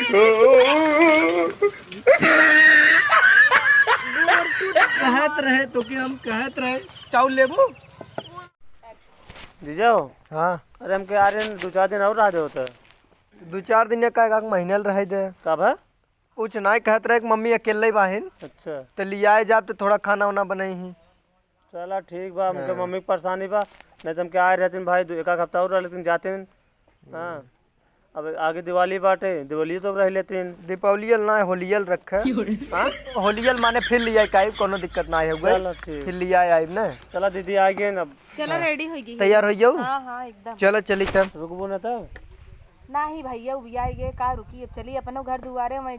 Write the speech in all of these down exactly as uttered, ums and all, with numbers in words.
कहत रहे तो कि हम कहत रहे, चाउर लेबू? जीजा हो। हाँ। अरे हमके आ रहे हैं, दो चार दिन और रह दे होता। दो चार दिन या का, एक महीना रह दे। कब है? कुछ नाई कहत रहे कि मम्मी अकेले ही बाहिन। अच्छा। तो लियाए जाब तो थोड़ा खाना वाना बनाई ही। चला ठीक बा, हमके हाँ। मम्मी के परेशानी बा, नहीं तो हमके आए रहतीन भाई, दो, एक आध हफ्ता और रह लेतीन, जातीन। हाँ। अब आगे दिवाली बाटे, दिवाली तो रह लेतीन। दीपावलियल ना, होलियल रखे। हाँ? होलियल माने फिर लियाए के आइब, कोनो दिक्कत ना होगा। चला ठीक। फिर लियाए आइब ना। चला दीदी आ गए ना। चला हाँ। रेडी हो गई। तैयार हो जाओ। हाँ, हाँ, एकदम। चलो चली तब। रुकबो ना तब। नाही भैया, उबिया गए, का रुकी, अब चली अपनो घर दुआरे, वहीं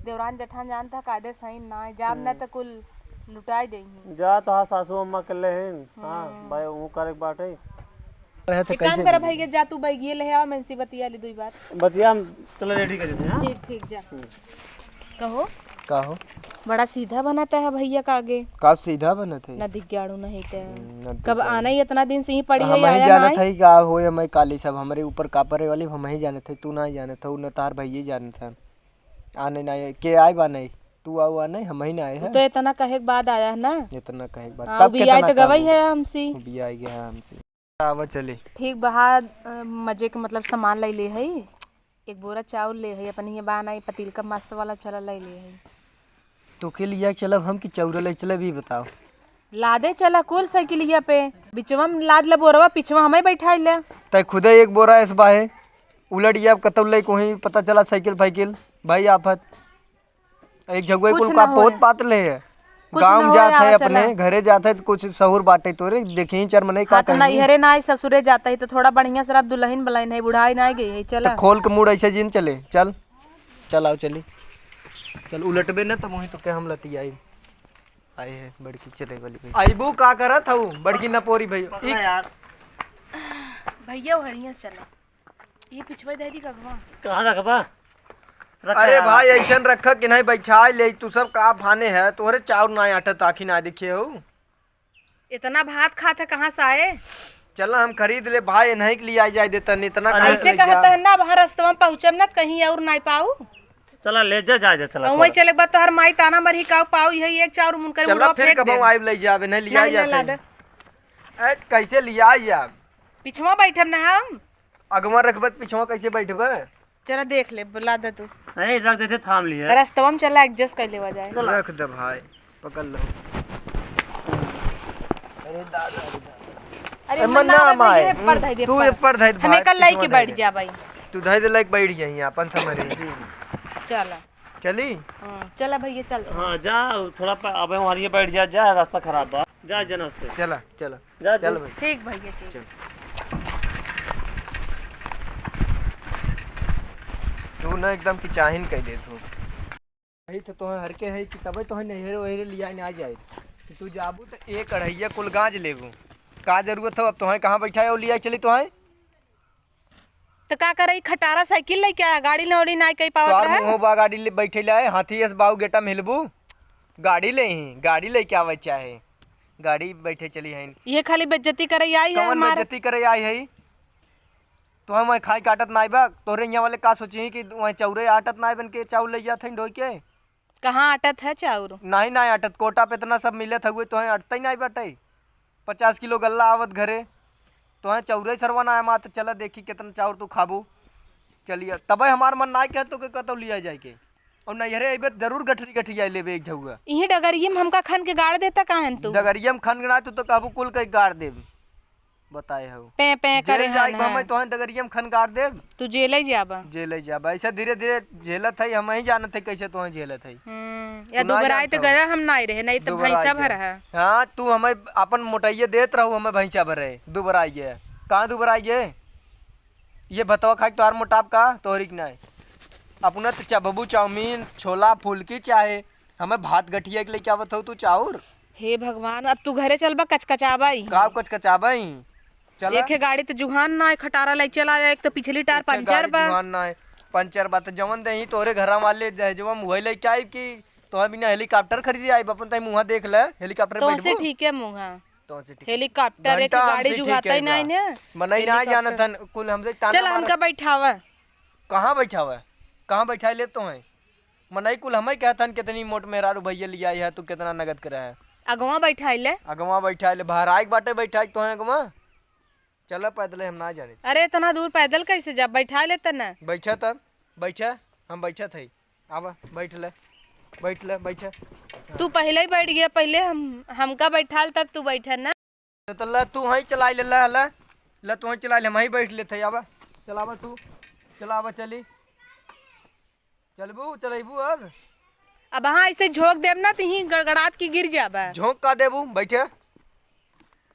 देवरान जेठान जानता कायदे सही ना, जाब ना हम्म। तो कुल लुटाई देही। जा तो हाँ, सासू अम्मा के लेहिन, हाँ, हम्म। भाई, वो करे के बाटे। रहे थे एक काम कैसे कर भी? भैया, जा तू बैगिए ले आवा, मैं इनसे बतिया ली दुई बात। बतिया हम चलो रेडी कर देते हैं, हाँ? ठीक, ठीक, जा। हम्म। कहो। का हो? बड़ा सीधा बनत है भैया का आगे। का सीधा बनत है? ना दिग्गाड़ू नहीं ते। हम्म, ना कब दिग्गाड़ू। आना ही इतना दिन से ही पड़ी हम है, ही आया जानत नहीं। है का होए, हमें काली सब हमरे ऊपर का परे वाली, हम ही जानत है, तू ना जानत है, न तार भैया जानत है। आने ना आए, के आए बा नहीं, तू आऊ आ नहीं, हम ही ना आए तू हैं। तो इतना कहे के बाद आया है ना। इतना कहे के बाद। हाँ, तब उबियाए कितना तो गवई काबू? है हमसे। उबियाए गया है हमसे। आवा चली। ठीक बा, हाँ, अ, मजे के मतलब सामान ले ले हई, एक बोरा चाउर ले हई, अपन ये बा नाई पतीलका मस्त वाला चला ले ले हई। तोके लिया चलब हम कि चौरा ले चलब, ई बताओ। लादे चला कुल साइकिलिया पे, बिचवा में लाद ले बोरवा, पिछवा हमें बैठाई ले। तै खुदे एक बोरा एस बाहे, उलट ये अब कतौ ले कोही पता चला साइकिल फाइकिल, भाई आफत। एक झगुए कुछ कुल ना का होए। पोत पात ले है। कुछ गाँव ना में होए, जात है आवा अपने, चला। घरे जात है तो कुछ सहूर बाटे तोरे, देखी चार मने का हाथ कहीं। नैहरे ना आई, ससुरे जाता है तो थोड़ा बढ़िया से रह, दुल्हन बलाइन है, बुढ़ाई ना गई है, चला। तो खोल के मूड़ ऐसे जिन चले, चल। चल आओ चली। चल उलटबे ना तो वहीं तो के हम लती आई। आए है बड़की चले वाली भाई। आईबू का करत हऊ बड़की नपोरी भाई। पकड़ा यार। भैया हरिया से चला। ये पिछवा दे दी कगवा। कहाँ रखबा? रख अरे यार। भाई, ऐसन रख कि नहीं बैठाए ले, तू सब का फाने है, तोहरे चाउर ना आटत आखी ना देखे हो। इतना भात खात है, कहाँ से आए? चला हम खरीद ले भाई, नहीं के लिए आ जाए देता, नहीं इतना अरे। काहे से ऐसे ले कहता जा? है ना, बाहर रस्तवा में पहुँचब ना, कहीं और नहीं पाऊ। चला ले जा, जा, जा, चला, और वही चला। चले के बाद तोहर माई ताना मरही, का पाऊ, यही एक चाउर मुन करे चला उड़वा फिर फेंक कबहू दे। आइब ले जाबे, नहीं लिया नहीं, जाते। ला दे। ए, कैसे लिया जाब? पिछवा बैठब ना हम। अगवा रखबे त पिछवा कैसे बैठबे? चला देख ले, बुला दे तू। नहीं, रख देते, थाम लिए। रस्तवा में चला, एडजस्ट कर लेवा जाए। चला। रख दे भाई, पकड़ लो। अरे दादा, अरे दादा। अरे ए, मन मन ना ना आवे, माए। ये पर धई दे, तू पर। ये पर धई दे हमें भाई, कल लाई के पिछवा बैठ धई दे। जा भाई। तू धई दे, लाइक बैठ जाइए अपन समझ। चला। चली? हम्म, चला भैया, चल। हाँ, जा, थोड़ा प-, अबे वहाँ ये बैठ जा, जा, रास्ता खराब बा। जा, जा नाश्ते। चला, चला। जा, चल जा। भाई। ठीक भैया, ठीक। चल। तू ना एकदम किचाहिन कह दे तू। यही तो तोहे हर के है कि तबे तोहे नैहरे वैहरे लिया ना जाए कि तू जाबू तो एक अढ़ैया कुल गाज लेबू। का जरूरत हो, अब तोहे कहाँ बैठाए और लिया चली तोहे? तो का करे, ई खटारा साइकिल लेके आया, गाड़ी नौड़ी नाई कई पावत तोहार रहे। मुँहो बा गाड़ी ले बैठे लाए, हाथी एस बाऊ गेटा में हिलबू। गाड़ी ले ही, गाड़ी लेके आवे चाहे, गाड़ी बैठे चली हैं। ये खाली बेइज्जती करे आई है कौन हमार। बेइज्जती करे आई है? तो हम वहीं खाई काटत नाई बा, तोहरे यहाँ वाले का सोची कि वहीं चौरे आटत नाई बन के चाउर ले जात हैं ढोई के। कहाँ आटत है चाउर? नहीं, नहीं आटत। कोटा पे इतना सब मिलत हउए, तोहें अटतई नहीं बाटे। पचास किलो गल्ला आवत घरे, तोहें चौरे सरवा ना आए मात। चला देखी कितना चाउर तू खाबू। चलिए, तबे हमार मन ना कहत तो के कतौ लिया जाए के। और नैहरे अइबे त जरूर गठरी गठरी आई लेबे एक झउआ। इही डगरिये में हमका खन के गाड़ देता काहेन तू? डगरिये में खन के ना तू तो कहबू कुल के गाड़ देब। बताए हो। पे, पे करे जेल जाई हन, बा, हाँ। मैं तोहें डगरिया में खनगार देब। तू जेल ही जाबा। जेल ही जाबा। ऐसे धीरे धीरे झेलत है, हम ही जानत है कैसे तोहें झेलत है। हम्म, या तू ना दुबराई तो जानत हो। गया हम नाई रहे, नहीं तो दुबराई भैंसा के। भर है। हाँ, तू हमें अपन मोटाइये देत रहू, हमें भैंसा भर है। दुबराई है। कहाँ दुबराई है? ये बताओ खाई तोहार मोटाप का, तोहरी के नाई। अपना तो चबबू चाउमीन, छोला, फुल्की चाहे हमें भात गठिया के लेके आवत हो तू चाउर। हे भगवान, अब तू घरे चलबा, कचकचाबा ही। का कचकचाबा ही? चला। एक है गाड़ी तो जुहान ना है, खटारा ले चला जाए, एक तो पिछली टायर एक तो पंचर गाड़ी बा। जुहान ना है, पंचर बा, तो जवन देही तोरे घरा वाले दहेजवा में वही लेके आइब कि तोहे बिना हेलीकॉप्टर खरीदे आइब, अपन तई मुँहा देख ले, हेलीकॉप्टर तो से बैठबू? ठीक है मुँहा। तो से ठीक। हेलीकॉप्टर एक घंटा गाड़ी हमसे ठीक जुहाता है ही ना बा। इन्हें। मनई ना हेलीकॉप्टर। जानत हन, कुल हमसे ताना चल, मारत। हमका बैठावा। कहाँ बैठावा? कहाँ बैठाइ ले तोहैं? मनई कुल हमैं कहत हन, "केतनी मोट मेहरारू भइया लियाइ ह, तू केतना नगद करे ह।" अगवा बैठाइ ले। अगवा बैठाइ ले, बहराइक बाटे बैठाइक तोहैं अगवा। चला पैदल, हम ना जाने। अरे, एतना दूर पैदल कइसे जाब? बैठाइ ले त ना। बैठा तब, बैठा, हम बैठत हई। आवा, बैठ ले, बैठ ले, बैठा। तू पहिले ही बैठ गया, पहिले हम, हमका बैठाल, तब तू बैठा ना। त ला तू हई चलाइ ले, ला, ला, ला तू हई चलाइ ले, हम हई बैठ लेत हई, आवा, चलावा तू, चलावा, चली, चलबू, चलैबू अब? अब हाँ, ऐसे झोंक देब ना, त ही गड़गड़ात की गिर जाबा। झोंक का देबू? बैठे,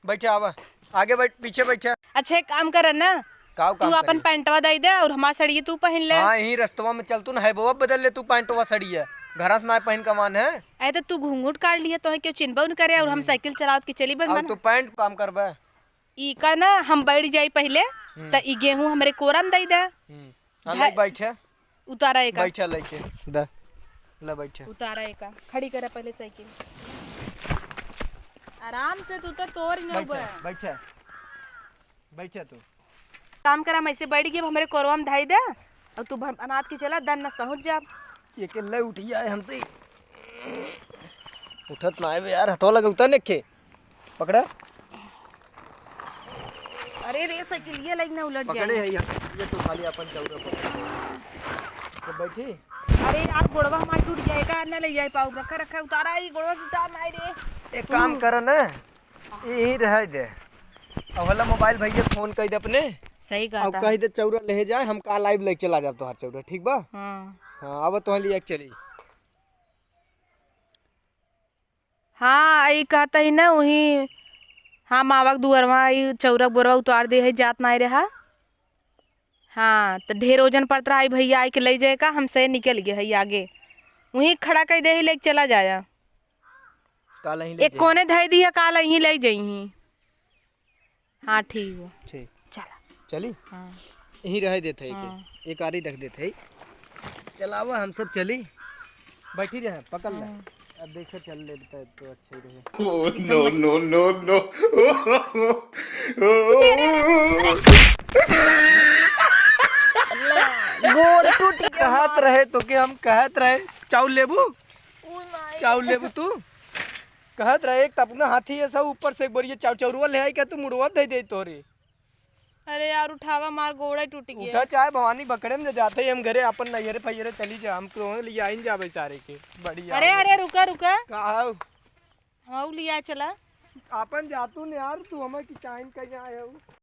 बैठे, आवा, आगे बैठ, पीछे बैठे। अच्छा, एक काम कर ना, का तू काम अपन करी? पैंटवा दे दे और हमार सड़िया तू पहिन ले। हाँ, यही रस्तवा में चल तू ना, है बउआ, बदल ले तू पैंटवा सड़िया, घरा से ना पहिन कमान है। अरे तो तू घूंघट काट लिया, तोहे क्यों चिन्हबो न करे, और हम हम्म। साइकिल चलावत के चली बन अब बन। तू पैंट काम करबे? ई का ना, हम बैठ जाई पहिले, हम्म। त ई गेहूं हमरे कोरा में दे दे। हम्म। हाँ, धा-, ले बैठे। उतारा एका। बैठे लेके। दे। ले बैठे। उतारा एका। खड़ी करे पहिले साइकिल। आराम से तू तो तोर न बैठे, उबे। बैठे। बैठे तू। काम करा, हम ऐसे बैठ गए, हमरे कोरवा में धाई दे, और तू भर-, अनाथ के चला, दन नस पहुँच जाब। ये के ले उठिया है हमसे। उठत ना है बे यार, हटवा लगे, उतर ने के। पकड़ा। अरे रे, साइकिलिया लाइक ना उलट पकड़े जाए। है यार, ये तो खाली अपन चौरा पकड़। तो बैठी। अरे यार, गोड़वा हमार टूट जाए का, ना ले जाए पाऊ। रखा, रखा, उतारा, ई गोड़वा टूटा, माई रे। एक काम कर ना, यहीं रह दे। अब वाला मोबाइल भैया फोन कर दे अपने। सही कहा और था। कह दे चौरा ले जाए, हम काल लाइव ले चला जाब तोहार चौरा, ठीक बा? हाँ। हाँ, अब तोहार लिए चली। हाँ, ई कहत ही ना, वही हम आवक दुअरवा, ई चौरा बोरवा उतार दे है, जात नाई रहा। हाँ, त ढेर ओजन पड़त रहा, ई भैया आइके ले जाए का, हमसे निकल गए है आगे। वहीं खड़ा कर दे ही, लेके चला जाया। काल यहीं ले एक जाई। कोने धई दिया, काल यहीं ले जाई ही। हाँ, ठीक बा। ठीक। चला। चली? हाँ। यहीं रहे देत है हाँ। एक, एक आरी रख देत है। चलावा, हम सब चली। बैठी रहे, पकड़ ले। हाँ। अब देखो, चल ले तो, तो अच्छा ही रहे। Oh, no, no, no, no। गोड़ टूट गया। कहत रहे तो कि हम कहत रहे, चाउर लेबू? ओ माय। चाउर लेबू तू? कहत रहे, एक त अपना हाथी है सब, ऊपर से एक बोरिया चाउर, चौरुआ ले आई का तू, मुड़वा दे दे तोरे। अरे यार, उठावा, मार गोड़ा टूट गया। उठा, चाहे भवानी बकरे में जाते ही हम घरे अपन नैहरे फैहरे चली जा, हम तो ले आइन जाबे सारे के। बढ़िया। अरे, अरे, रुका, रुका। का हौ? हम लिया चला। अपन जातू ने यार, तू हमें की चाइन कहीं आए हो।